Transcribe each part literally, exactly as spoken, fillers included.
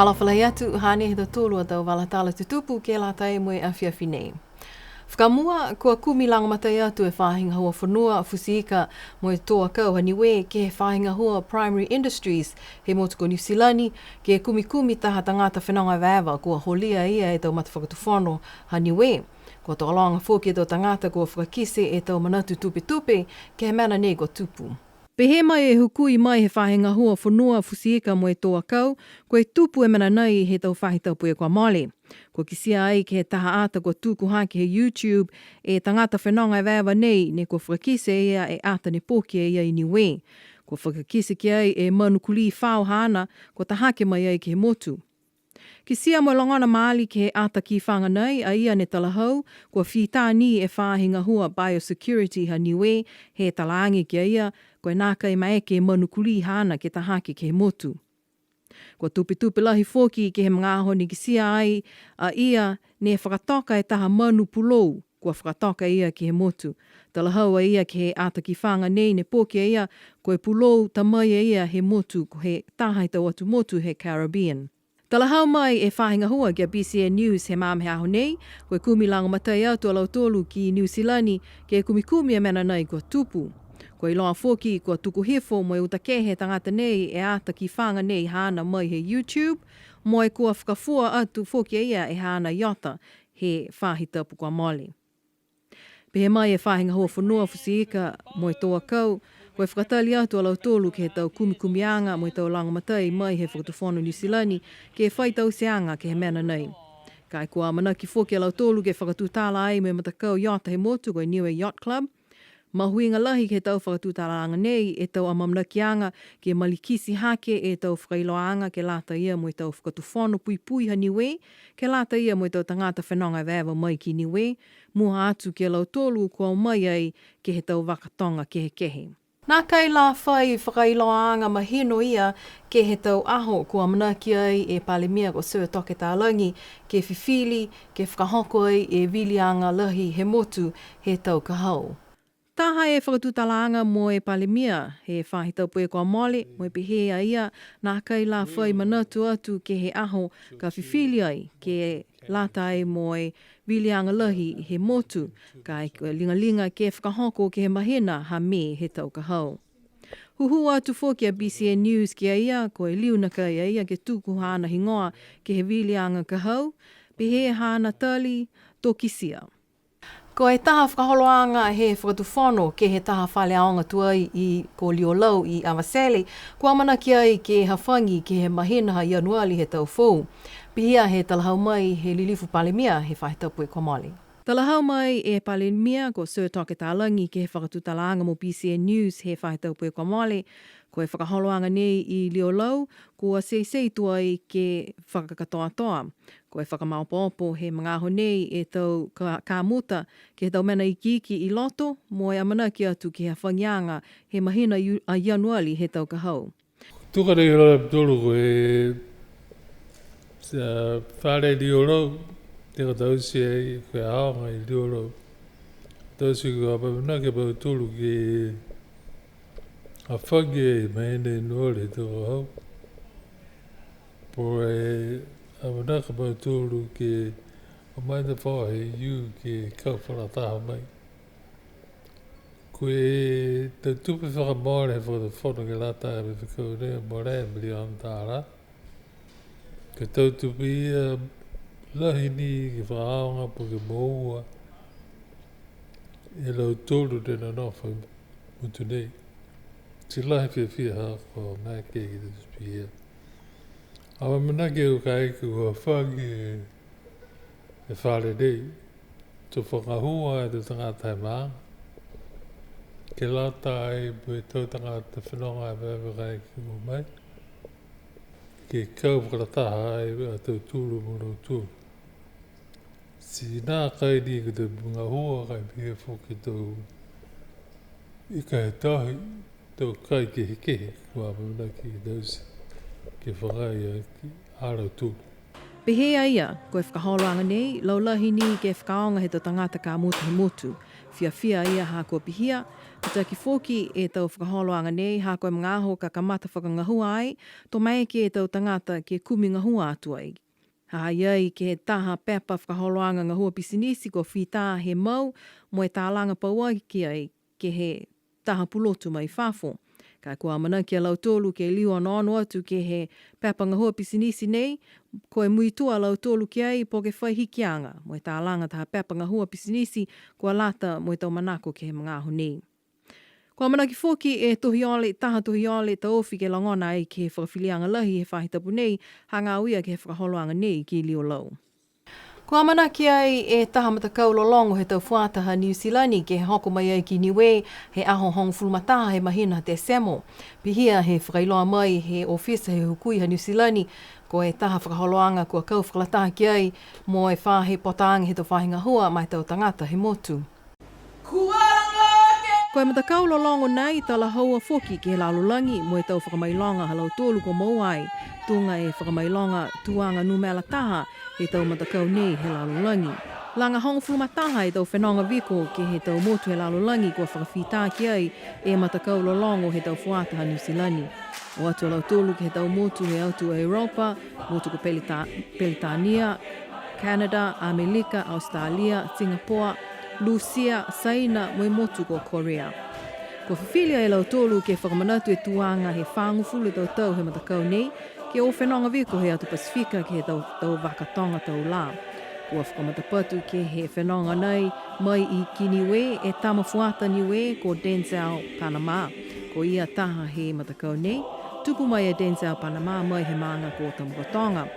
Fakaalofa lahi atu, hanei e tolu a tau vala tala tutupu ke lata mo e afiafi nei. Fakamua, kua kumi lagomatai atu e Faahi Gahua Fonua, Futi Ika mo e Tō Akau ha Niue ke he Faahi Gahua Primary Industries he motu ko Niu Silani, ke kumikumi taha tagata fenoga evaeva kua holia e ia e tau matafakatufono ha Niue. Kua tokologa foki e tau tagata kua fakakite e tau manatu tupetupe ke he mena nei kua tupu. Pehē mai e hukui mai he Faahi Gahua Fonua, Futi Ika mo e Tō Akau, ko e tupu e mena nei he tau faahi tapu kua mole. Kua kitia ai ke he taha ata kua tuku hake he YouTube e tagata fenoga evaeva nei, ne kua fakakite e ia e ata ne poki e ia i Niue. Kua fakakite ki ai e manu kulī fao haana, kua ta hake mai ai ke he motu. Kitia mo e logona maali ke he ata kifaga nei, a ia ne talahau, kua fita ni e Faahi Gahua Biosecurity ha Niue, he talaage ki a ia, ko e nākai maeke e manu kulī haana ke ta hake ke he motu. Kua tupetupe lahi foki ke he magaaho ne kitia ai a ia ne fakatoka e taha manu pulou, kua fakatoka e ia ke he motu. Talahau a ia ke he ata kifaga nei ne poki e ia, ko e pulou ta mai e ia he motu, ko e taha he tau atu motu he Caribbean. Talahau mai e Faahi Gahua ki a B C N News he magaaho he aho nei, ko e kumi lagomatai atu a lautolu ki Niu Silani ke kumikumi e mena nei kua tupu. Kua iloa foki kua tuku hifo mo e uta kehe he tagata nei e ata kifaga nei haana mai he YouTube, mo e kua fakafua atu foki e ia e haana iota he faahi tapu kua mole. Pehē mai e Faahi Gahua Fonua, Futi Ika mo e Tō Akau, ko e fakatali atu a lautolu ke he tau kumikumiaga mo e tau lagomatai mai he Fakatufono Niu Silani ke fai tauteaga ke he mena nei. Ka e kua amanaki foki a lautolu ke fakatutala ai mo e matakau iota he motu, ko e Niue Yacht Club. Mahuiga lahi ke he tau fakatutalaaga nei e tau amaamanakiaga ke malikiti hake e tau fakailoaaga ke lata ia mo e tau fakatufono puipui ha Niue, ke lata ia mo e tau tagata fenoga evaeva mai ki Niue, mua atu ki a lautolu kua o mai ai ke he tau vaka toga kehekehe. Nākai la fai fakailoaaga mahino ia ke he tau aho kua amanaki ai e Palemia ko Sir Toke Talagi ke fifili ke fakahoko ai e viliaga lahi he motu he tau ka hau. Taha e fakatutalaaga mo e Palemia he faahi tapu kua mole, mo e pehē a ia, nākai la fai manatu atu ke he aho ka fifili ai ke lata ai mo e viliaga lahi he motu, ka e ligaliga ke fakahoko ke he mahina ha Me he tau ka hau. Hūhū atu foki a B C N News ki a ia, ko e liu nākai a ia ke tuku haana higoa ke he viliaga ka hau, pehē haana tali, to kitia. Ko e taha fakaholoaga he Fakatufono ke he taha fale aoga tuai i ko Liolau i Avatele, kua amanaki ai ke hafagi ke he mahina ha Ianuali he tau foou. Pihia he talahau mai he Lilifu Palemia he faahi tapu kua mole. Talahau mai e Palemia ko Sir Toke Talagi ke he fakatutalaaga mo B C N News he faahi tapu kua mole, ko e fakaholoaga nei i Liolau, kua teitei tuai ke fakakatoatoa. Ko e fakamaopoopo he magaaho nei e tau ka-, kamuta ke he tau mena ikiiki i loto, mo e amanaki atu ke he hafagiaga he mahina Iu-, a Ianuali he tau ka hau. Tuga nei la tolu ko e, a, fale Liolau, te ka taute ai, ko e aoga i Liolau. Taute ko e amanaki a mautolu ke hafagi e mahina Ianuali he tau ka hau. Po ke amanaki a mautolu ke o mai na faahi iu ke kau fakalataha mai. Ko e tau tupe fakamole he Fakatufono ke lata mo e fekau nei, mole e miliona tālā. Ko e tau tupe ia lahi ni ke fakaaoga po ke moua e lautolu ne nonofo he motu nei. Ti lahi e fiafia ha ko e maeke ke he tau tupe ia. Amanaki au ka e kua hafagi e fale nei, to fakahū e tau tagata he maaga, ke lata ai mo e tau tagata fenoga evaeva ka e kua o mai, ke kau fakalataha ai a tautolu mo lautolu. Ti nākai ni ko e tau gahua ka e pihia foki tau ika he tahi, tau kai kehekehe, kua amanaki taute ke fakaaue ki a lautolu. Pehē a ia, ko e fakaholoaga nei, laulahi ni ke fakaaoga he tau tagata ka motu he motu. Fiafia a ia ha kua pihia, mitaki foki e tau fakaholoaga nei, ha ko e magaaho ka kamata fakagahua ai, to maeke e tau tagata ke kumi gahua atu ai. Ha ha i ai ke he taha pepa fakaholoaga gahua pisinisi kua fita he mau mo e talaga pauaki ai ke he taha pulotu mai fafo. Ka kua amanaki a lautolu ke liu onoono atu ke he pepa gahua pisinisi nei, ko e muitua a lautolu ki ai po ke fai hikiaga mo e talaga taha pepa gahua pisinisi kua lata mo e tau manako ke he magaaho nei. Kua amanaki foki e tohi ole, taha tohi ole taofi ke logona ai ke he fakafiliaga lahi he faahi tapu nei, hagaao ia ke he fakaholoaga nei ki Liolau. Kua amanaki ai e taha matakau lologo he tau fuata ha Niu Silani ke hoko mai ai ki Niue he aho hogofulu ma taha he mahina Tesemo. Pihia he fakailoa mai he ofisa he hukui ha Niu Silani, ko e taha fakaholoaga kua kau fakalataha ki ai mo e faahi potaaga he tau faahi gahua ma e tau tagata he motu. Ko e matakau lologo nei talahaua foki ke he lalolagi mo e tau fakamailoga ha lautolu kua moua ai, tuga e fakamailoga tuaga numela taha he tau matakau nei he lalolagi. Laga hogofulu ma taha e tau fenoga viko ke he tau motu he lalolagi kua fakafita ki ai e matakau lologo he tau fuata ha Niu Silani. O atu a lautolu ke he tau motu he atu Europa, motu ko Pelita-, Pelitania, Canada, Amelika, Australia, Singapore, Lusia, Saina, mo e motu ko Korea. Kua fifili e lautolu ke fakamanatu e tuaga he fagofulu tau tau he matakau nei, ke o fenoga viko he atu Pasifika ke he tau, tau vaka toga tau lā. Kua fakamatapatu ke he fenoga nei mai i ki Niue e tama fuata Niue ko Denzel Panama. Ko ia taha he matakau nei, tupu mai a Denzel Panama mai he maaga ko Tamakautoga.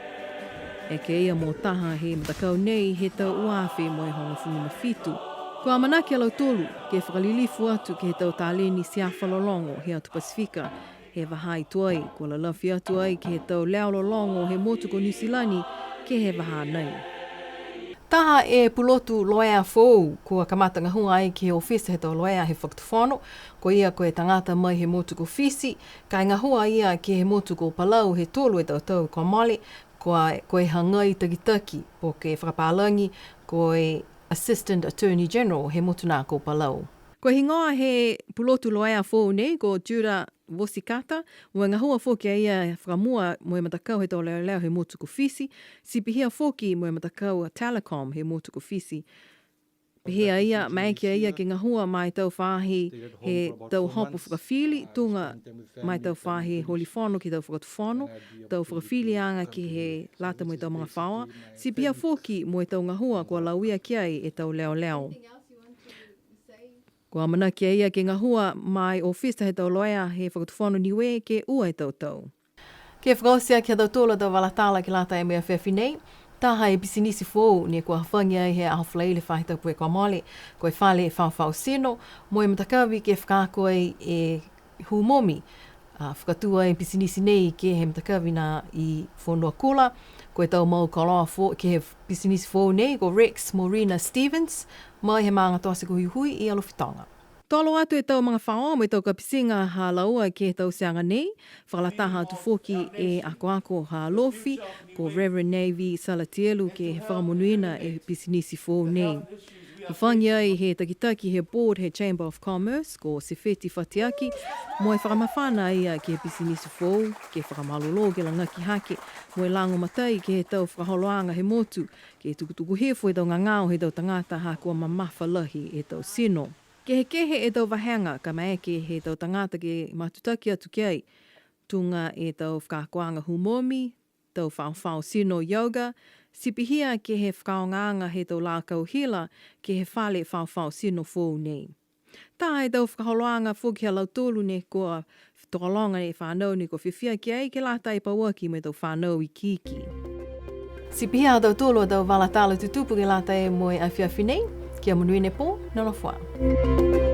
Eke ia mo taha he matakau nei he tau ua afe mo e hogofulu ma fitu. Kua amanaki a lautolu ke fakalilifu atu ke he tau taleni siafa lologo he atu Pasifika he vahā i tuai, kua lalafi atu ai ke he tau leo lologo he motu ko Niu Silani ke he vahā nei. Taha e pulotu loea foou, kua kamata gahua ai ke he ofisa he tau loea he fakatufono, ko ia ko e tagata mai he motu ko Fisi, ka e gahua a ia ke he motu ko Palau he tolu e tau tau kua mole, kua, ko e hagai takitaki, po ke fakapālagi, ko e Assistant Attorney General he motu nā ko Palau. Ko e higoa he pulotu loea foou nei ko Judah Vosikata, mo e gahua foki a ia fakamua mo e matakau he tau leoleo he motu ko Fisi, ti pihia foki mo e matakau a Telecom he motu ko Fisi. Pehē a ia, maeke a ia ke gahua ma e tau faahi he tau hopo fakafili, tuga ma e tau faahi holifono ke he tau fakatufono, tau fakafiliaga ke he lata mo e tau magafaoa, ti pihia foki mo e tau gahua kua lauia ki ai e tau leoleo. Kua amanaki a ia ke gahua ma e ofisa he tau loea he fakatufono Niue ke ua e tau tau. Ke fakaoti aki ha tautolu a tau vala tala ke lata mo e afiafi nei, taha e pisinisi foou ne kua hafagi ai he aho Falaile faahi tapu kua mole, ko e fale faofao tino, mo e matakavi ke fakaako ai e hū momi. A, fakatū ai e pisinisi nei ke he matakavi nā i Fonuakula, ko e tau mau koloa fo-, ke he pisinisi foou nei, ko Rex Morina Stevens, mai he maaga tote ko Huihui i Alofi Toga. Tolo atu e tau magafaoa mo e tau kapitiga ha laua ke he tauteaga nei, fakalataha atu foki e akoako ha Alofi, ko Reverend Navy Salatielu ke he fakamonuina e pisinisi foou nei. Hafagi ai he takitaki he board he Chamber of Commerce, ko Sefeti Fatiaki, mo e fakamafana a ia ke he pisinisi foou, ke fakamalolō ke lagaki hake, mo e lagomatai ke he tau fakaholoaga he motu, ke tukutuku hifo e tau gagao he tau tagata ha kua mamafa lahi e tau tino. Kehekehe e tau vahega ka maeke he tau tagata ke matutaki atu ki ai, tuga e tau fakaakoaga hū momi, tau faofao tino yoga, ti pihia ke he fakaaogaaga he tau lakau hila ke he fale faofao tino foou nei. Taha e tau fakaholoaga foki ha lautolu ne kua tokologa e fānau ne kua fiafia ki ai ke lata e pauaki mo e tau fānau ikiiki. Ti pihia ha tautolu a tau vala tala tutupu ke lata mo e afiafi nei, kia monuina e pō, nonofo ā.